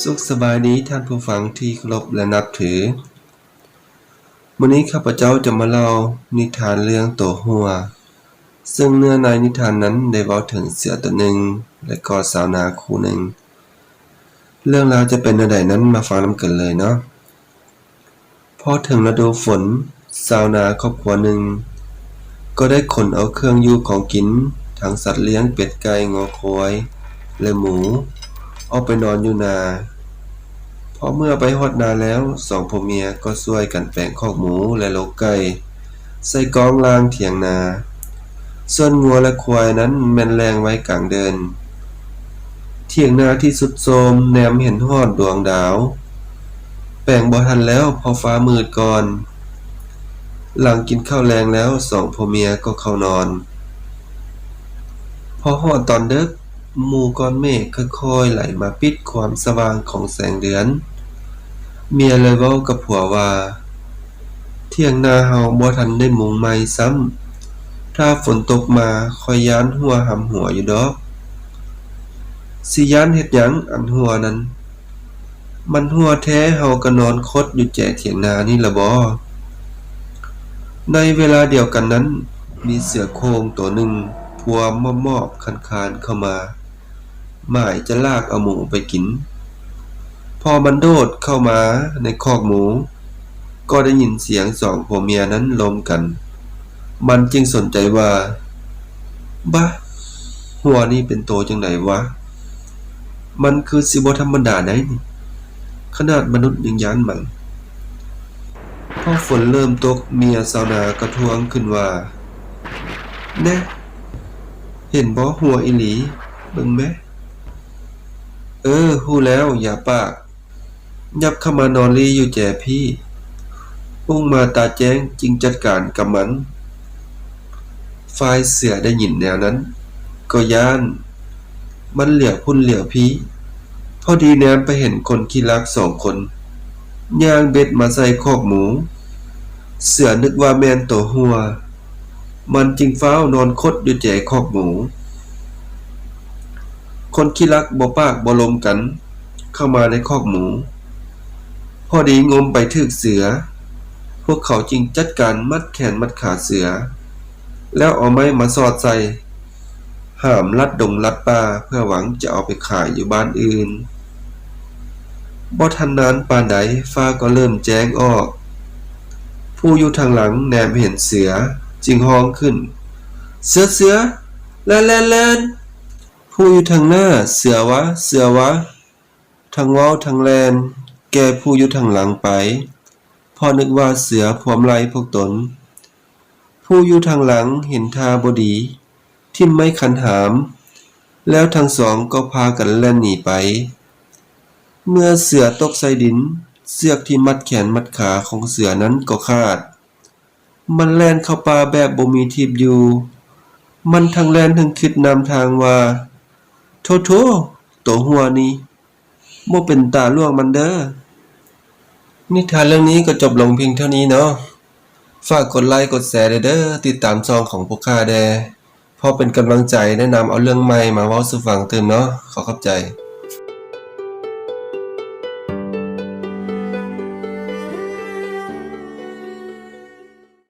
ສຸກສະບາຍດີທ່ານຜູ້ຟັງທີ່ເຄົາລົບ ແລະ ນັບຖື. ມື້ນີ້ຂ້າພະເຈົ້າຈະມາເລົ່ານິທານເລື່ອງໂຕຮົ້ວ, ເຊິ່ງເນື້ອໃນນິທານນັ້ນໄດ້ເວົ້າເຖິງເສືອໂຕໜຶ່ງ ແລະ ກໍຊາວນາຄູ່ໜຶ່ງ. ເລື່ອງລາວຈະເປັນແນວໃດນັ້ນ ມາຟັງນຳກັນເລີຍເນາະ. ພໍເຖິງລະດູຝົນ, ຊາວນາຄອບຄົວໜຶ່ງກໍໄດ້ຂົນເອົາເຄື່ອງຢູ່ຂອງກິນ, ທັງສັດລ້ຽງເປັດ, ໄກ່, ງົວ, ຄວາຍ ແລະ ໝູ ອອກໄປນອນຢູ່ນາ. ພໍເມື່ອໄປຮອດນາແລ້ວ, ສອງຜົວເມຍກໍຊ່ວຍກັນແປງຄອກໝູ ແລະ ໂລກໄກ່ ໃສ່ກອງລ່າງຖຽງນາ. ສ່ວນງົວ ແລະ ຄວາຍນັ້ນແມ່ນແລ່ງໄວ້ກາງເດີ່ນ. ຖຽງນາທີ່ຊຸດໂຊມແນມເຫັນຮອດດວງດາວ. ແປງບໍ່ທັນແລ້ວ ເພາະຟ້າມືດກ່ອນ. ຫຼັງກິນເຂົ້າແລງແລ້ວ, ສອງຜົວເມຍກໍເຂົ້ານອນ. ພໍຮອດຕອນເດິກ, ໝູກ້ອນເມກຄ່ອຍໆໄຫຼມາປິດຄວາມສະຫວ່າງຂອງແສງເດືອນ. ເມຍເລີຍເວົ້າກັບຜົວວ່າ, ຖຽງນາເຮົາບໍ່ທັນໄດ້ມຸງໃໝ່ຊ້ຳ. ຖ້າຝົນຕົກມາ, ຂ້ອຍຢ້ານຮົ່ວຫຳຫົວຢູ່ດອກ. ຊິຢ້ານເຮັດຫຍັງ ອັນຮົ່ວນັ້ນ? ມັນຮົ່ວແທ້ ເຮົາກໍນອນຄົດຢູ່ແຈຖຽງນານີ້ລະບໍ? ໃນເວລາດຽວກັນນັ້ນ, ມີເສືອໂຄ່ງໂຕໜຶ່ງພວມມອບໆຄານໆເຂົ້າມາ. ໝາຍຈະລາກເອົາໝູໄປກິນ. ພໍມັນໂດດເຂົ້າມາໃນຄອກໝູ, ກໍໄດ້ຍິນສຽງສອງຜົວເມຍນັ້ນລົມກັນ. ມັນຈຶ່ງສົນໃຈວ່າ, ບາ! ຮົ້ວນີ້ເປັນໂຕຈັ່ງໃດວະ? ມັນຄືຊິບໍ່ທຳມະດາໃດ໋ນີ້, ຂະໜາດມະນຸດຍັງຢ້ານມັນ. ພໍຝົນເລີ່ມຕົກ, ເມຍຊາວນາກໍທ້ວງຂຶ້ນວ່າ, ແນ່! ເຫັນບໍ່? ຮົ້ວອີ່ຫຼີ, ເບິ່ງແມ. ເອີ, ຮູ້ແລ້ວ, ຢ່າປາກ. ຫຍັບເຂົ້າມານອນລີ້ຢູ່ແຈພີ້. ອຸ້ງມາຕາແຈ້ງຈຶ່ງຈັດການກັບມັນ. ຝ່າຍເສືອໄດ້ຍິນແນວນັ້ນກໍຢ້ານ, ມັນຫຼຽວພຸ້ນຫຼຽວພີ້. ພໍດີແນມໄປເຫັນຄົນຂີ້ລັກສອງຄົນ ຍ່າງເບັດມາໃສ່ຄອກໝູ. ເສືອນຶກວ່າແມ່ນໂຕຮົ້ວ, ມັນຈຶ່ງຟ້າວນອນຄົດຢູ່ແຈຄອກໝູ. ຄົນຂີ້ລັກບໍ່ປາກບໍ່ລົມກັນເຂົ້າມາໃນຄອກໝູ. ພໍດີງົມໄປຖືກເສືອ, ພວກເຂົາຈຶ່ງຈັດການມັດແຂນມັດຂາເສືອ, ແລ້ວເອົາໄມ້ມາສອດໃສ່. ຫາມລັດດົງລັດປ່າ ເພື່ອຫວັງຈະເອົາໄປຂາຍຢູ່ບ້ານອື່ນ. ບໍ່ທັນນານປານໃດ ຟ້າກໍເລີ່ມແຈ້ງອອກ. ຜູ້ຢູ່ທາງຫຼັງແນມເຫັນເສືອ ຈຶ່ງຮ້ອງຂຶ້ນ, ເສືອ, ເສືອ, ແລ່ນ, ແລ່ນ, ແລ່ນ! ຜູ້ຢູ່ທາງໜ້າ, ເສືອວະ, ເສືອວະ! ທັງເວົ້າທັງແລ່ນແກ່ຜູ້ຢູ່ທາງຫຼັງໄປ, ເພາະນຶກວ່າເສືອພວມໄລ່ພວກຕົນ. ຜູ້ຢູ່ທາງຫຼັງເຫັນທ່າບໍ່ດີ, ຖິ້ມໄມ້ຄັນຫາມ, ແລ້ວທັງສອງກໍພາກັນແລ່ນໜີໄປ. ເມື່ອເສືອຕົກໃສ່ດິນ, ເຊືອກທີ່ມັດແຂນມັດຂາຂອງເສືອນັ້ນກໍຂາດ. ມັນແລ່ນເຂົ້າປ່າແບບບໍ່ມີທີ່ຢູ່. ມັນທັງແລ່ນທັງຄິດນຳທາງວ່າ, ໂທ້ໆ, ໂຕຮົ້ວນີ້ ບໍ່ເປັນຕາລ່ວງມັນເດີ້. ນິທານເລື່ອງນີ້ກໍຈົບລົງພຽງເທົ່ານີ້ເນາະ. ຝາກກົດໄລກົດແຊແດ່ເດີ້, ຕິດຕາມຊ່ອງຂອງພວກຂ້າແດ່, ເພາະເປັນກຳລັງໃຈ ແນະນຳເອົາເລື່ອງໃໝ່ມາເວົ້າສູ່ຟັງຕື່ມເນາະ. ຂໍຂອບໃຈ.